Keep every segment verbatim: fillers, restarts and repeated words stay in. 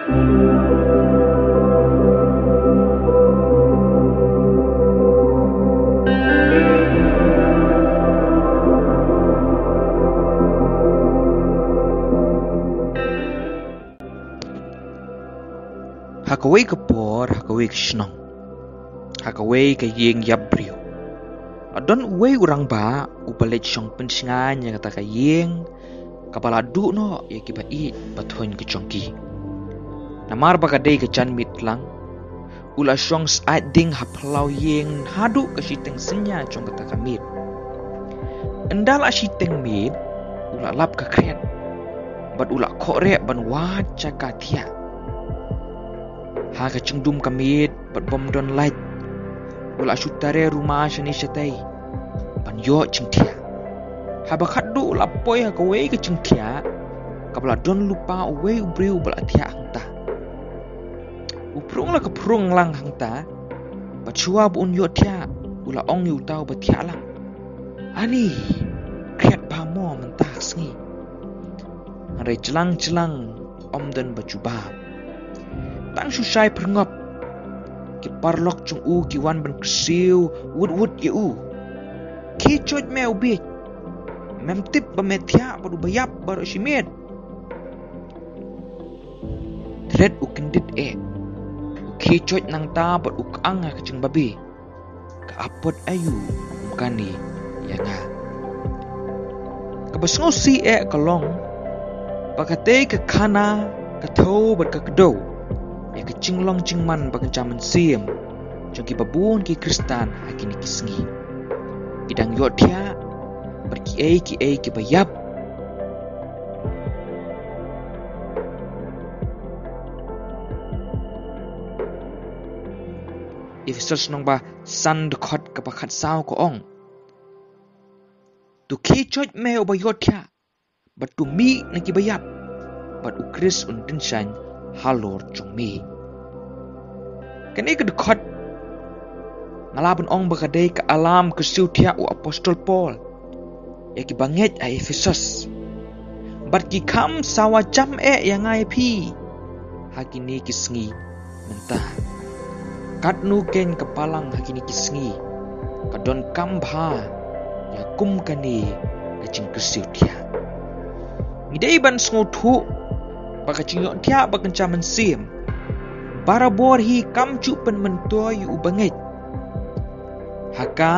Ha kawei ka por, ha kawei ka shnong, ha kawei ka ïing ïap briew, la don uwei u rangbah uba leit shong pynshngaiñ ïa kata ka ïing kaba la duh noh ïa kiba ïeit ba thoiñ ka jong ki. Namar ba ka dei ka janmiet lang, u la shong syaid ding ha phyllaw ïing haduh ka shiteng synñia jong kata ka miet. Ynda la shiteng miet, u la lap ka khriat bad u la khohreh ban wad jaka thiah. Ha ka jingdum ka miet bad bym don lait, u la shu tare ruma shane shatei ban ïoh jingthiah. Haba khatduh u la poi ha kawei ka jingthiah kaba la don lypa uwei u briew ba la thiah hangta. U phrung la ka phrung lang hangta, bad shuwa ba un ïoh thiah u la ong ïa uta uba thiah lang, "Ani, khriat bha mo mynta ka sngi." Hynrei jlang jlang ym don ba jubab. Tang shu shai pyrngop, ki paralok jong u ki wan ban kyrsiew wut wut ïa u, "Khie joit me u bieit, mem tip ba me thiah bad uba ïap baroh shi miet." Thret u kyndit eh, u khie joit nangta bad u kyang ha ka jingbabe, "Ka apot aïu kum kane ïa nga?" Kaba sngewsih eh ka long ba katei ka khana ka thew bad ka kdew ïa ka jinglong jingman ba kynja mynsiem jong kiba bun ki Khristan ha kine ki sngi. Ki dang ïohthiah bad kiei kiei kiba ïap. Ephesos lynnong ba san dkhot kaba khatsaw ka ong, "To khie joit me uba ïohthiah, bad to mih na kiba ïap, bad u Khrist un tyngshaiñ halor jong me." Kane ka dkhot nga lah ban ong ba ka dei ka alarm kyrsiew thiah u apostol Paul ïa kiba ngeit ha Ephesos. Bad ki kham sawa jam eh ïa nga ïa phi ha kine ki sngi mynta. Katno kein ka balang ha kine ki sngi ka donkam bha ïa kum kane ka jingkyrsiew thiah. Ngi dei ban sngewthuh ba ka jingïohthiah ba kynja mynsiem barabor hi kam ju pynmyntoi ïa uba ngeit. Ha ka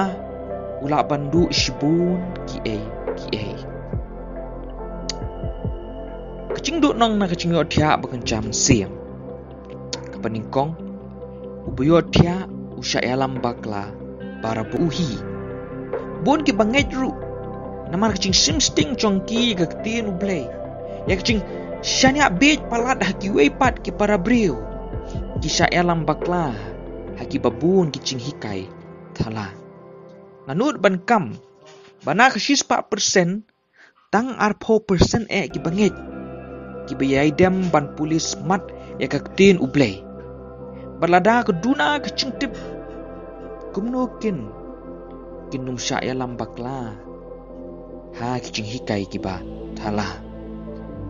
u lah ban duh shibun kiei kiei. Ka jingduhnong na ka jingïohthiah ba kynja mynsiem. Kaba nyngkong, uba ïohthiah u shah ïalam bakla barabor hi. Bun kiba ngeit ruh namar ka jingshim sting jong ki ïa ka ktien U Blei, ïa ka jingshaniah bieit palat ha kiwei pat ki para briew, ki shah ïalam bakla ha kiba bun ki jinghikai thala. Nga nud ban kam ba na ka shispah persen, tang arphew persen eh kiba ngeit kiba ïai dem ban pule smat ïa ka ktien U Blei. Bad lada ka duna ka jingtip, kumno kin kin ym shah ïalam bakla ha ki jinghikai kiba thala?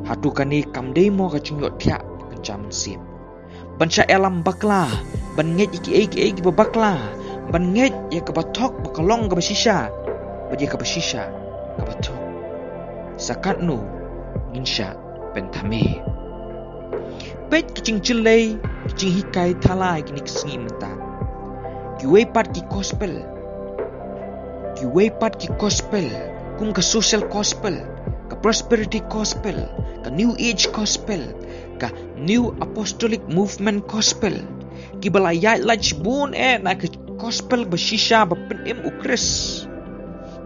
Hato kane kam dei mo ka jingïohthiah ba kynja mynsiem? Ban shah ïalam bakla, ban ngeit ïa kiei kiei kiba bakla, ban ngeit ïa kaba thok ba ka long kaba shisha, bad ïa kaba shisha kaba thok. Sa katno ngin shah pynthame? Peit ki jingjyllei ki jinghikai thala ha kine ki sngi mynta. Kiwei pat ki gospel, kiwei pat ki gospel, kum ka social gospel, ka prosperity gospel, ka new age gospel, ka new apostolic movement gospel, kiba la ïaid lait shibun eh na ka gospel ba shisha ba pynim U Khrist.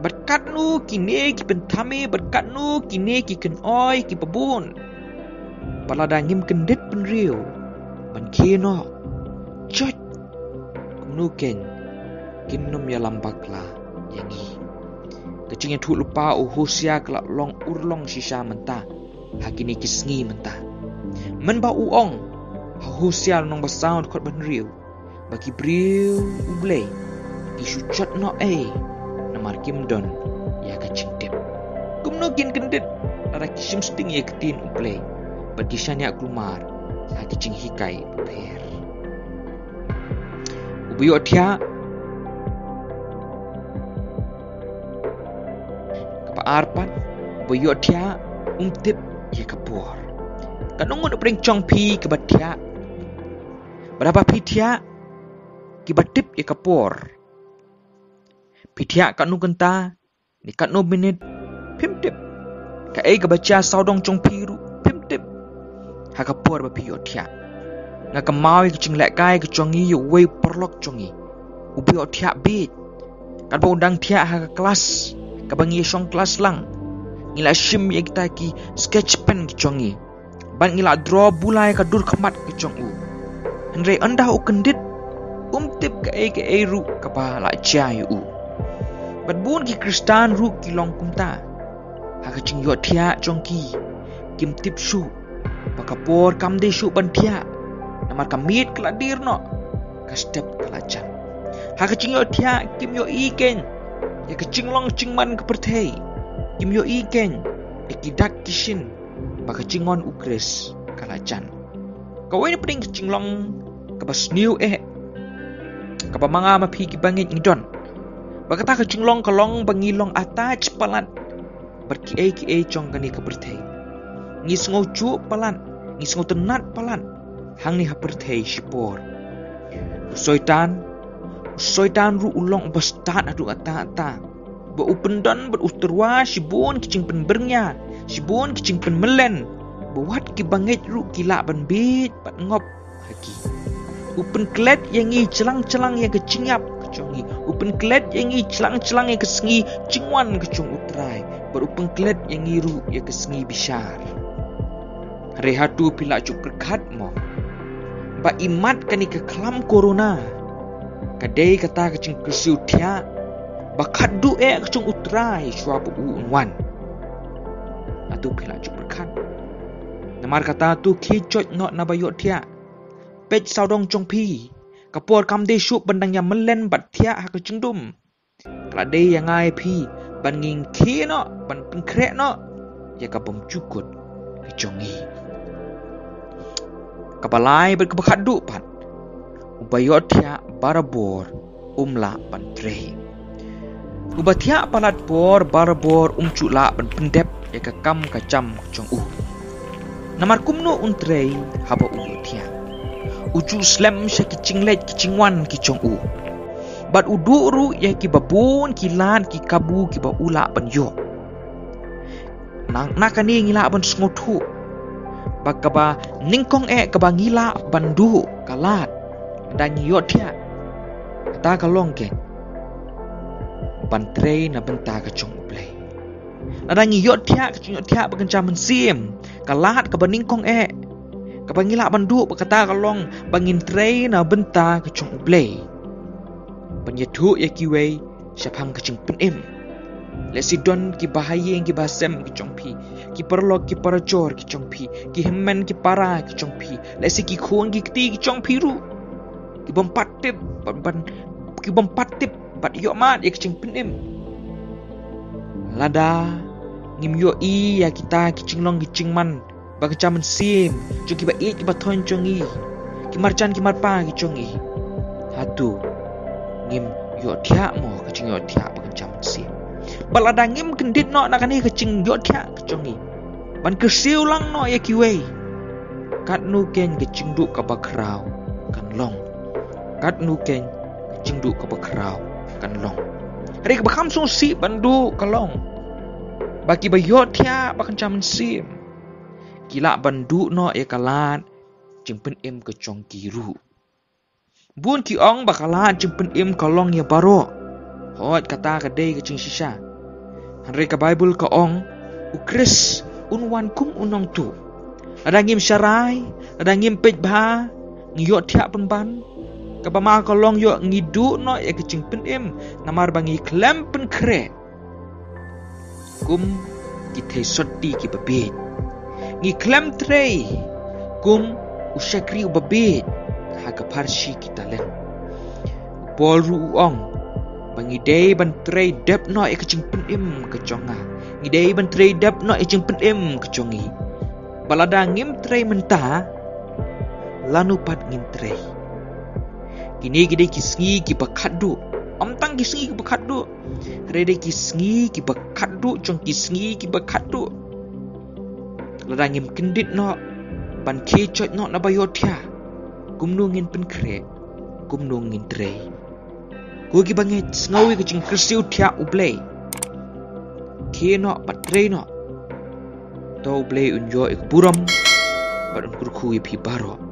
Bad katno kine ki pynthame, bad katno kine ki kynoi kiba bun. Bad lada ngim kyndit bynriew ban khie noh, joit, kumno kein kin ym ïalam bakla ïa ngi? Ka jingïathuhlypa u Hosea ka la long urlong shisha mynta ha kine ki sngi mynta. Mynba u ong ha Hosea lynnong ba saw dkhot ba hynriew ba ki briew U Blei ki shu jot noh ei namar kim don ïa ka jingtip. Kumno kin kyndit lada ki shim sting ïa ka ktien U Blei bad ki shaniah kulmar ha ki jinghikai bapher. Uba ïohthiah, kaba ar pat, uba ïohthiah um tip ïa ka por. Katno ngut na pdeng jong phi kiba thiah? Bad haba phi thiah, kiba tip ïa ka por? Phi thiah katno kynta ne katno minit? Phim tip. Kaei kaba jia sawdong jong phi ruh phim tip ha ka por ba phi ïohthiah. Nga kynmaw ïa ka jinglehkai ka jong ngi ïa uwei u paralok jong ngi uba ïohthiah bieit. Katba u dang thiah ha ka klas kaba ngi ïa shong klas lang, ngi la shim ïa kita ki sketch pen ki jong ngi bad ngi la draw bula ïa ka dur khmat ka jong u. Hynrei ynda u kyndit, um tip kaei kaei ruh kaba la jia ïa u. Bad bun ki Khristan ruh ki long kumta. Ha ka jingïohthiah jong ki, kim tip shuh ba ka por kam dei shuh ban thiah, namar ka miet ka la dier noh, ka step ka la jan. Ha ka jingïohthiah kim ïohi keiñ ïa ka jinglong jingman ka pyrthei. Kim ïohi keiñ ïa ki dak ki shin ba ka jingwan u Khrist ka la jan. Kawei na pdeng ka jinglong kaba sniew eh, kaba ma nga ma phi kiba ngeit ngi don, ba kata ka jinglong ka long ba ngi long attach palat bad kiei kiei jong kane ka pyrthei. Ngi sngewjuh palat, ngi sngewtynnat palat hangne ha pyrthei shipor. U Soitan, u Soitan ruh u long uba stad haduh katta katta, ba u pyndon bad u tyrwa shibun ki jingpynbyrngia, shibun ki jingpynmyllen, ba wat kiba ngeit ruh ki lah ban bieit bad ngop ha ki. U pynklet ïa ngi jlang jlang ïa ka jingïap ka jong ngi. U pynklet ïa ngi jlang jlang ïa ka sngi jingwan ka jong U Trai, bad u pynklet ïa ngi ruh ïa ka sngi bishar. Hynrei hato phi la ju pyrkhat mo ba imat kane ka khlam corona ka dei kata ka jingkyrsiew thiah ba khatduh eh ka jong U Trai shuwa ba u un wan? Hato phi la ju pyrkhat? Namar kata to khie joit noh na ba ïohthiah. Peit sawdong jong phi, ka por kam dei shuh ban dang ïa myllen bad thiah ha ka jingdum. Ka la dei ïa nga ïa phi ban ngin khie noh, ban pynkhreh noh ïa ka bymjukut ka jong ngi. Kaba lai bad kaba khatduh pat, uba ïohthiah barabor um lah ban trei. Uba thiah palat por barabor um ju lah ban pyndep ïa ka kam ka jam ka jong u. Namar kumno un trei haba u ïohthiah? U ju slem sha ki jingleit ki jingwan ki jong u, bad u duh ruh ïa kiba bun ki lad ki kabu kiba u lah ban ïoh. Na, na kane ngi lah ban sngewthuh ba kaba nyngkong eh kaba ngi lah ban duh ka lad lada ngi ïohthiah, kata ka long keiñ ban trei na bynta ka jong U Blei. Lada ngi ïohthiah ka jingïohthiah ba kynja mynsiem, ka lad kaba nyngkong eh kaba ngi lah ban duh ba kata ka long ba ngin trei na bynta ka jong U Blei, ban ïathuh ïa kiwei shaphang ka jingpynim. Lehse don ki bahaïing ki bahasem ki jong phi, ki paralok ki parajor ki jong phi, ki hynmen ki para ki jong phi, lehse ki khun ki kti ki jong phi ruh, ki bym pat tip ban, ban, ki bym pat tip bad ïohmad ïa ka jingpynim. Lada ngim ïohi ïa kita ki jinglong ki jingman ba kynja mynsiem jong kiba ïeit kiba thoiñ jong ngi, ki marjan ki marpa ki jong ngi, hato ngim ïohthiah mo ka jingïohthiah ba kynja mynsiem? Bad lada ngim kyndit noh na kane ka jingïohthiah ka jong ngi ban kyrsiew lang noh ïa kiwei, katno keiñ ka jingduh kaba khraw kan long? Katno keiñ ka jingduh kaba khraw kan long? Hynrei kaba kham sngewsih ban duh ka long ba kiba ïohthiah ba kynja mynsiem ki lah ban duh noh ïa ka lad jingpynim ka jong ki ruh. Bun ki ong ba ka lad jingpynim ka long ïa baroh. Hooid, kata ka dei ka jingshisha. Hynrei ka Baibl ka ong, U Khrist un wan kum u nongtuh. Lada ngim sharai, lada ngim peit bha, ngi ïohthiah pynban. Kaba ma ka long ïoh ngi duh noh ïa ka jingpynim namar ba ngi khlem pynkhreh kum ki theisotti kiba bieit. Ngi khlem trei kum u shakri uba bieit ha ka pharshi ki talent. U Paul ruh u ong ba ngi dei ban trei dep noh ïa ka jingpynim ka jong nga. Ngi dei ban trei dep noh ïa ka jingpynim ka jong ngi. Ba lada ngim trei mynta, lano pat ngin trei. Kine ki dei ki sngi kiba khatduh. Ym tang ki sngi kiba khatduh, hynrei dei ki sngi kiba khatduh jong ki sngi kiba khatduh. Lada ngim kyndit noh ban khie joit noh na ba ïohthiah, kumno ngin pynkhreh, kumno ngin trei? Ko ki bangeit, sngew ïa ka jingkyrsiew thiah U Blei. Khie noh bad trei noh. To U Blei un ïoh ïa ka burom bad un kyrkhu ïa phi baroh.